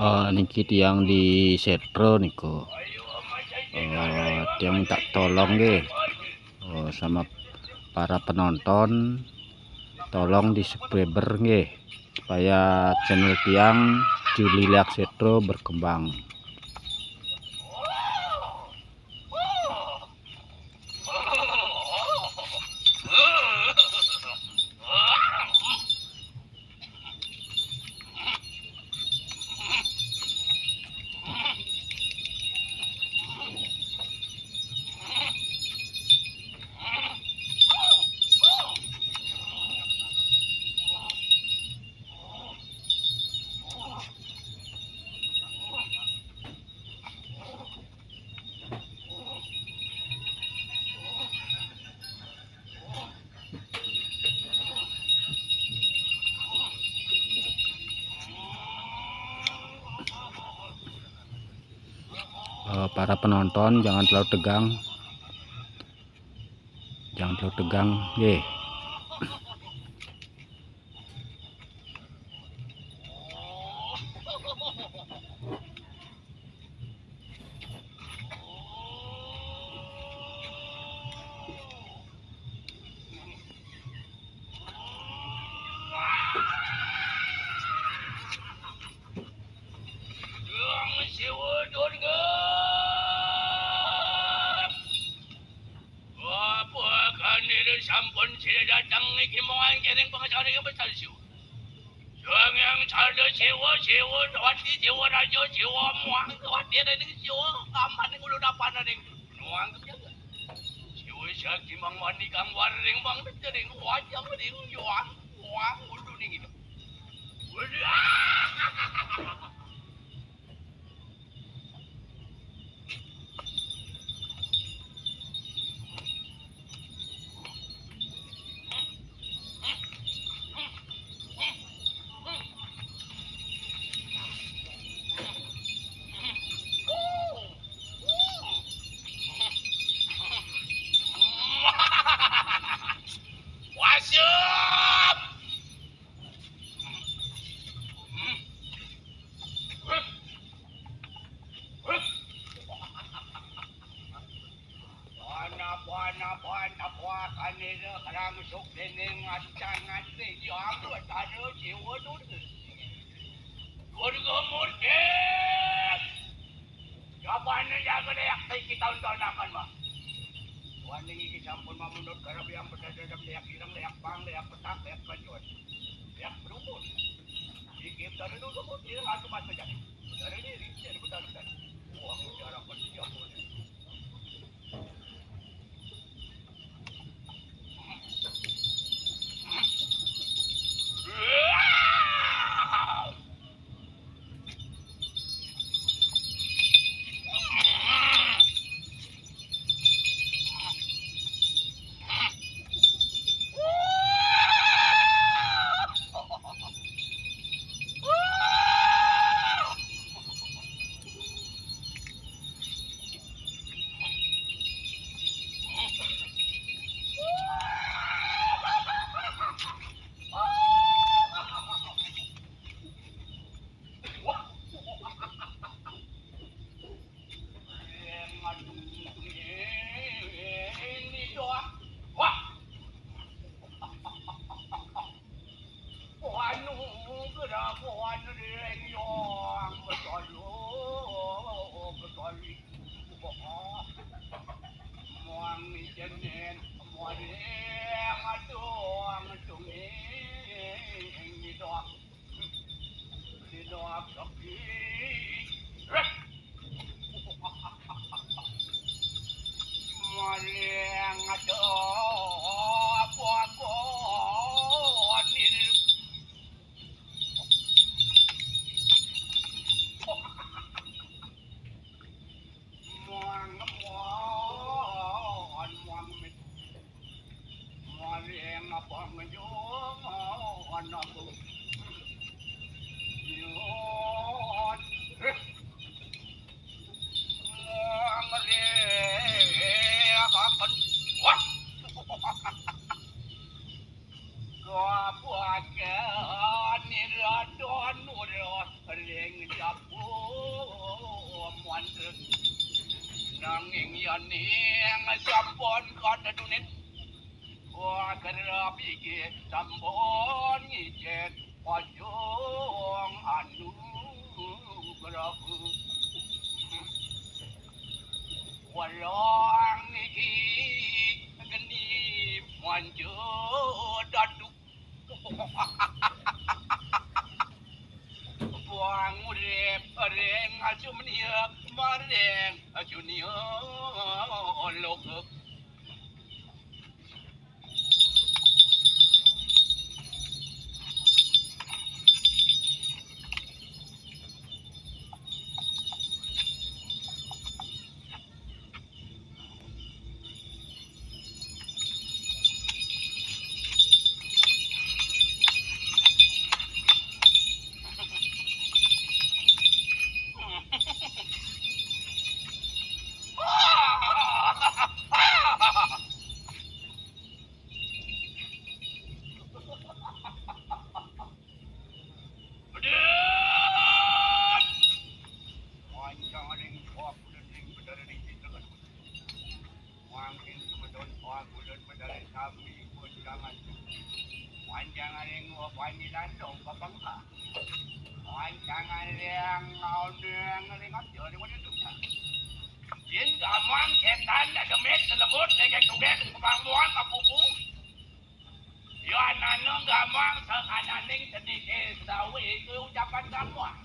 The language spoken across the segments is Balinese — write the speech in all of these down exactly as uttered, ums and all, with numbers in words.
Eh, niki tiang di Setro niku. Eh, tiang minta tolong nggih. Eh, sama para penonton, tolong di subscriber nggih, supaya channel tiang Juli Leak Setro berkembang. Eh, para penonton, jangan terlalu tegang. Jangan terlalu tegang, nggih. Apa kane sampun sida dateng niki monggo kene pengacara yang besar siu. Sang Hyang Sada Siwa, Siwa Dewati, Siwa Raja, Siwa Muang, Dewati ning Siwa, kampan ning ulu dapan ning Muang. Siwa Sakti Mang Wani kang waring Mang Betering, wajang ning Yuang, Muang ulu ning itu. What's up? Napa, napa, napa, kanira karangsuk dening ancangan ring Hyang Batara Dewa Durga. Durga Murti! Jabane jaga leak iki taun-taunaken, Mas. Wanding iki sampun mamundhut karep yang bedadadem leak ireng, leak pang, leak petak, leak pancuan, leak berubur. Iki Batara Durga Murti adu mata jani. Batara diri, jadi Batara Diri. Wah, cara penjabut. Wah! Anugerah Puan Ring Hyang Batara, Batari. Muang jenen, muang adong, adong ing nidok. Nidok sepi. Maring ada apa-apa nil. Muang, muang, muang mit. Maring apa ngenjong ana aku. Nyuwun. Muang ring akan. Kani radon ura ring jabu muan ring. Nanging yaning sampun kadunit, wa kerep iki sampun ngijen pajung anu gerabu. Walang niki geni manja dadu. Buang urip ring asu menia, maring asu nia loka. Bedut! Wancang ring suap ulun ring bedara ring situ. Wangking sumedon suap ulun bedara sami pun jangan. Wancang ring uap wani landong babangka. Wancang ring ngaundeng ring abdi ring wani dusa. Jin gamang setan demit selebut, legek-lugek, kepangmuan, kapupu. Yan anu gamang sakananing seni dé sedawi, itu ucapan gamang.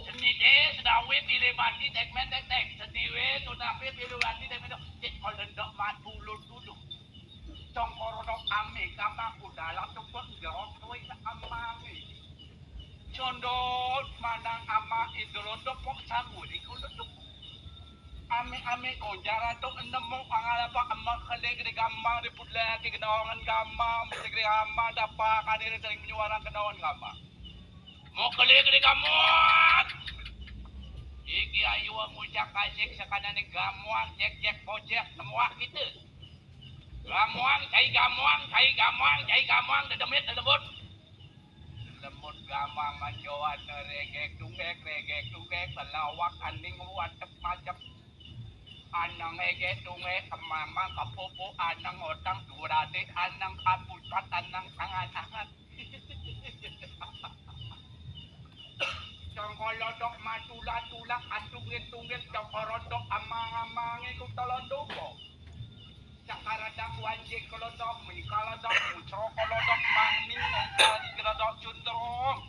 Seni dé sedawi pilih mati tegmen tegteg, seni wé tunapi pilih mati tegmen cik kolendok matu lut dulu. Congkoro dok ame gamang udalam tumpek gerok tuwi amangi. Condot manang amang idolodok pok sanguri kolendok. Ame-ame konjara tok nemu pangalapa emak kele gede gamang dipudlake genawangan gamang, mesti gede gamang, dapa kane sering menyuarang genawangan gamang. Mau kele gede gamang. Iki ayu ngucak kasik sakanane gamang, cek-cek bocek, nemuak kita. Gamang, cai gamang, cai gamang, cai gamang, dedemit, dedebut. Lembut gamang manjoan regek dungek, regek dungek, lelawak aning wadep macep. Anang egek dungek, kemamang kepupu, anang otang dua radik, anang kapucat, anang tangan-tangan. Congkolodok matula-tula, atungit-tungit, congkorodok amang-amange kutolondopo. Cakaradak wanjik kolodok, mi kolodok, mucro kolodok, mangning, ungkal, kolodok, cundrong.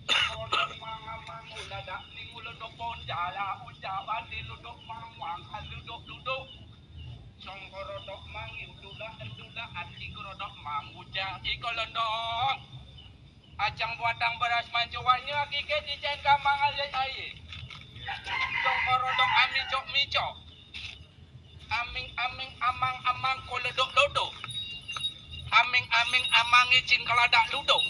Kolodok, mangamang, uladak, ning, ulodok, ponjala, unjawati, ludok, mangwang, ludok, ludok. Songkorodok, mangi, udula, endula, ati, kolodok, mangujang, ikolodok. Ajang buatang beras mancuwanya, kikit, ijen, kamang, alit, aye. Songkorodok, ami, cok, mi, cok. Aming-aming amang-amang kolodok-lodok. Aming-aming amang ijin kaladak ludok.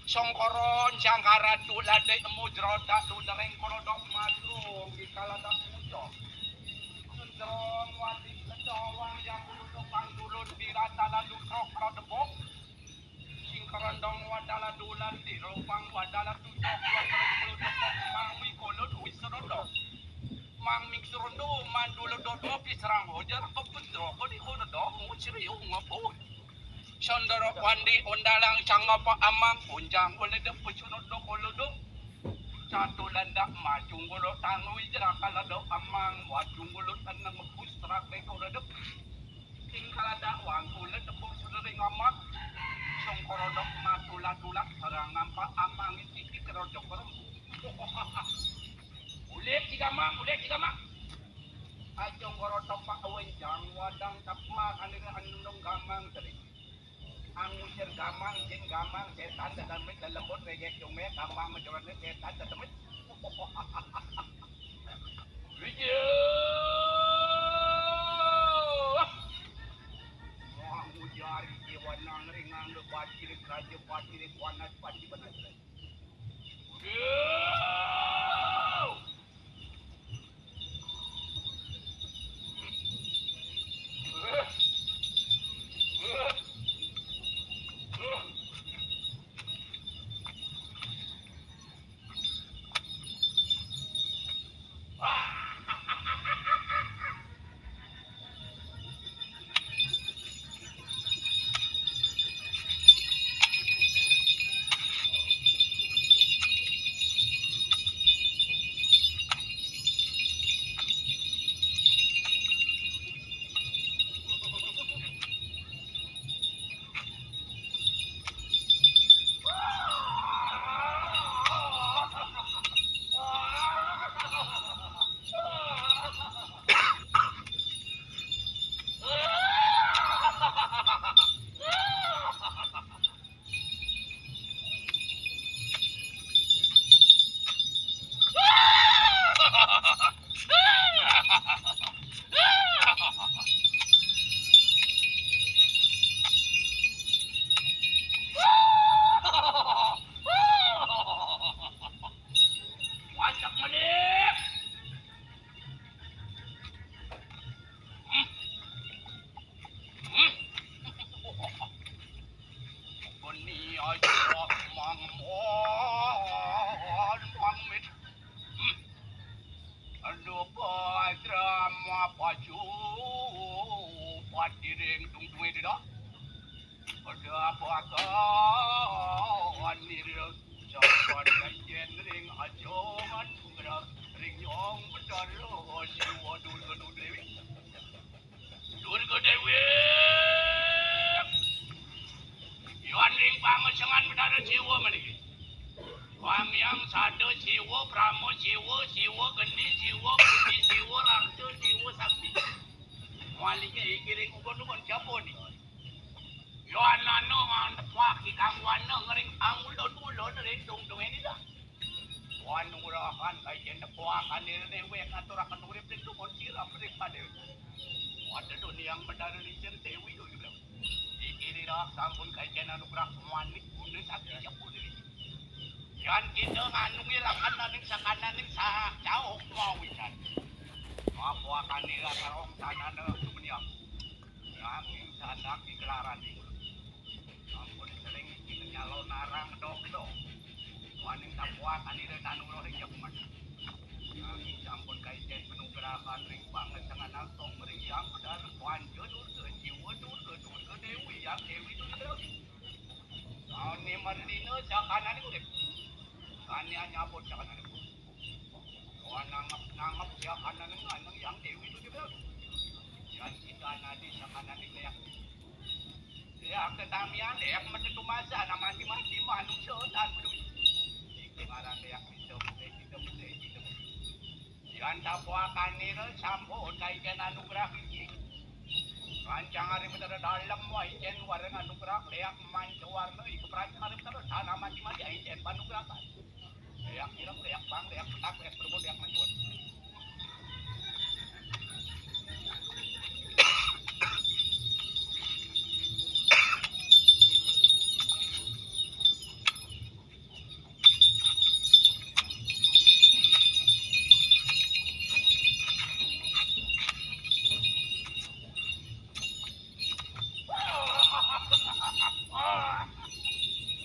Songkoron jangkara tulade emu jerodak ludereng kolodok madung di kaladak mucok. Sunderong wadi kedawang yang ludok pangdulun dirata lalu krok rodebok. Sing kerendong wadala dulan, di lubang wadala tutup, wadala tutup, mangwi kolon wis serondo. Mangming serondo, mandula dodo, piserang hojar, kepedro, kodi kono dong, siriu ngeput. Sondoro wandi ondalang, cangapa amang, unjang, koledep, pecuno do, kolodo. Satu landak, macung, kolo tangwi, jerakala do, amang, wajung, kolo tanang, ngepus, terak, beko, redep. Sing kaladak wangkula tepuk sedering amat. Songkorodok matula-tula sarang nampak amang iki kerodok kerem. Ulik si gamang, ulik si gamang. Ajong korodok pak wenjang wadang tapma kanira anundung gamang tadi. Angusir gamang, jin gamang, setan dadamit, lelembut, regek, jumet, gamang, menjurat, setan dadamit. Iya. Wah, ujar Dewa Nangri ngangge patirik raja patirik wanas pati benar. Iya. Kawan nira jaman kajen ring ajongan gerak ring nyong Betara Siwa Durga Dewi. Durga Dewi. Yuan ring pangesengan Betara Siwa meniki. Wamiang sada Siwa, Brahma Siwa, Siwa Gendi Siwa, Budi Siwa, Raksa Siwa, Sakti. Malike iki ring ukon-ukon siapa ni? Yuan ana ngantepak ikang wana ngering angulon-ulon ring tungtung ini dah. Wan urahan kajen tepuakan diri dewe ngaturaken urip ring dumun sira ring padewe. Waduh duniang Betara Lincir Dewi dulu. Iki lira sampun kajen anugrah manik guna sakti japu diri. Yan kita nganungi lakananing sakananing sa-, cauk mawisan. Mapuakan ira karong sanana sumeniang. Nanging sanak dikelaran ing. Ampun sering iki nyalon narang dok-dok. Waning sapuakan ira tanuruh ing jakuman. Nanging sampun kaicen panugrahan ring pangesengan astong ring Hyang Betara Panca Durga, Jiwa Durga, Durga Dewi, Hyang Dewi Durga. Sauni mardina sakananing urip. Kani anyabut sakananing urip. Wan nangep-nangep sakananing aneng Hyang Dewi Durga. Yan sida nadi sakananing leak. Leak tetamian, leak metu masa, namati-mati manusia tan peduli. Iki ngaran leak bisa putih, kita putih, kita putih. Yan tapuakanira sampun kaicen anugrah iki. Rancang ari Betara dalem waicen wareng anugrah leak manca warna iki perancang ari Betara tanah mati-mati aicen panugrahan. Leak ireng, leak bang, leak petak, leak perbu, leak mencun.